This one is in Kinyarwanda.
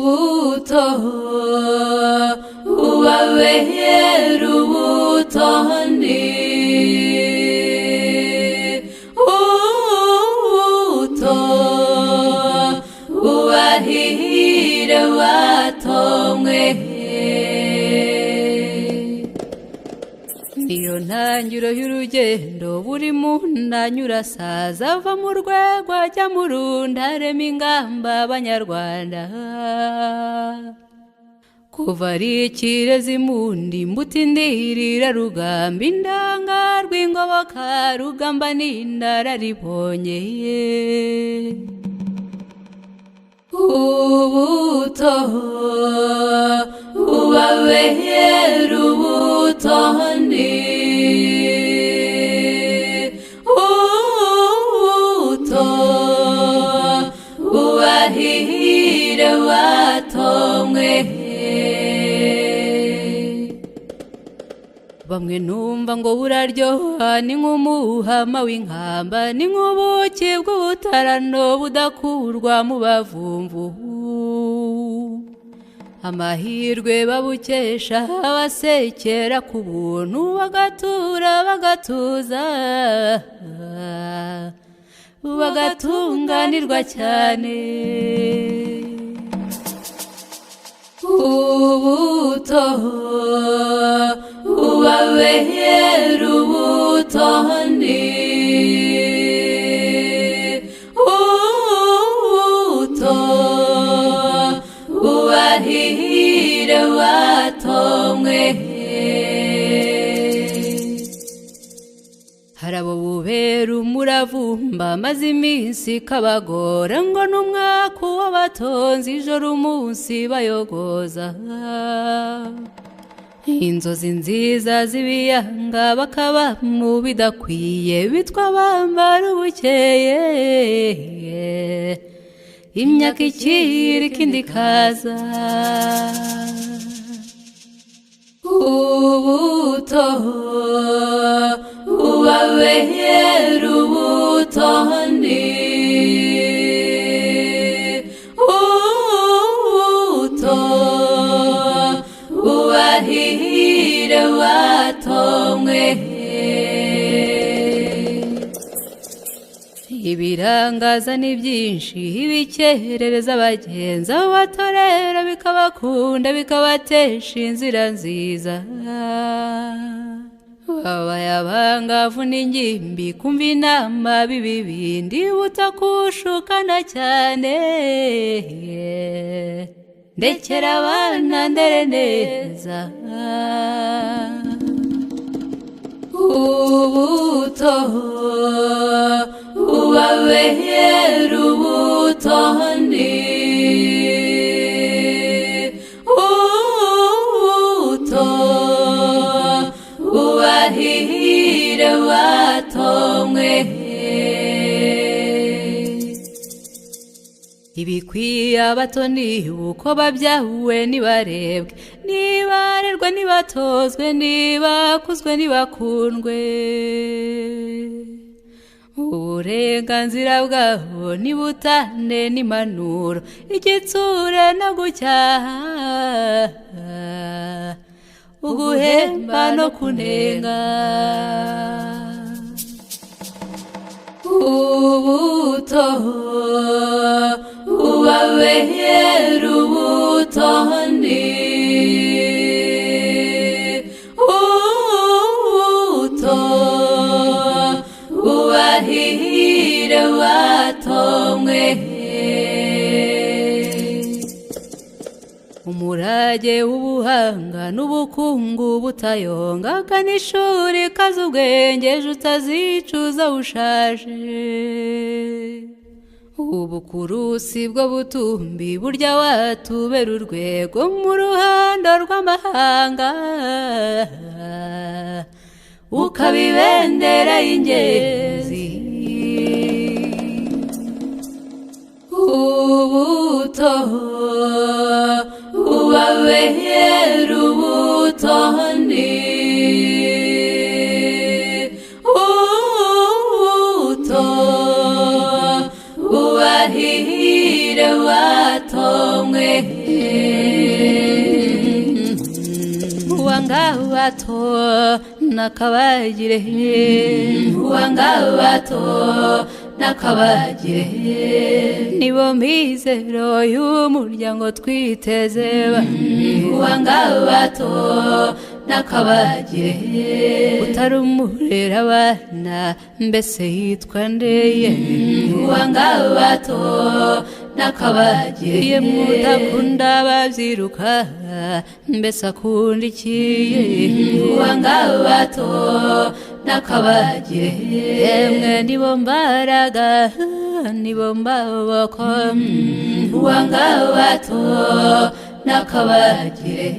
Ubuto ubabera ubutoni, ubuto ubahire batomwe. Niyo ntangiro y'urugendo buri muntu anyura asaza, ava mu rwego ajya mu rundi, arema ingamba abanyarwanda. Kuva ari ikirezi mundi mbuto indirira rugamba, indangarwa ingoboka rugamba n'inararibonye. Ubuto ubabera ubutoni, ubuto ubahire batomwe. Bamwe numva ngo buraryoha ni nk'umuhama w'inkamba, ni nk'ubuki bw'ubutarano budakurwa mu bavumvu. Amahirwe babukesha abasekera ku buntu, bagatura bagatuza bagatunganirwa cyane. Ubuto ubabera ubutoni, ubuto ubahire batomwe. Hari abo bubera umuravumba maze iminsi ikabagora, ngo n'umwaka w'abatonzi ijoro umunsi bayogoza. Inzozi nziza z'ibiyanga bakaba mu bidakwiye, bitwa bambara ubukeye, imyaka ikiri ikindi ikaza. Ubuto ubabera ubutoni, ubuto ubahire batomwe. Ibirangaza ni byinshi, ibikerereza abagenzi, abo batorera bikabakunda bikabatesha inzira nziza. Babaye abangavu n'ingimbi kumva inama b'ibibindi, butakushukana cyane. Ndekera abana ndere neza. Ubuto ubabera ubutoni, ubuto ubahire batomwe. Ibikwiye abato uko babyawe nibarebwe, nibarerwe nibatozwe, nibakuzwe nibakundwe. Uburenganzira bwabo nibutane n'impanuro, igitsure no gucyaha, uguhemba no kunenga. Ubuto ubabera ubutoni, ubuto ubahire batomwe. Umurage w'ubuhanga n'ubukungu butayonga, gana ishuri kaza ubwenge ejo utazicuza ushaje. Ubukuru si bwo butumbi, burya watubera urwego mu ruhando rw'amahanga, ukaba ibendera y'ingenzi. Ubuto ubabera ubutoni, ubuto ubahire batomwe. Uwanga bato nakabagire, uwanga bato nakabagire, nibo mizero y'umuryango twiteze. Uwanga bato nakabagire, utari umurera abana mbese yitwa ndeye? Uwanga bato nakabagire, yemwe udakunda ababyiruka mbese akunda ikiye? Uwanga bato nakabagire, yemwe nibo mbaraga nibo mbaboko. Uwanga bato nakabagire.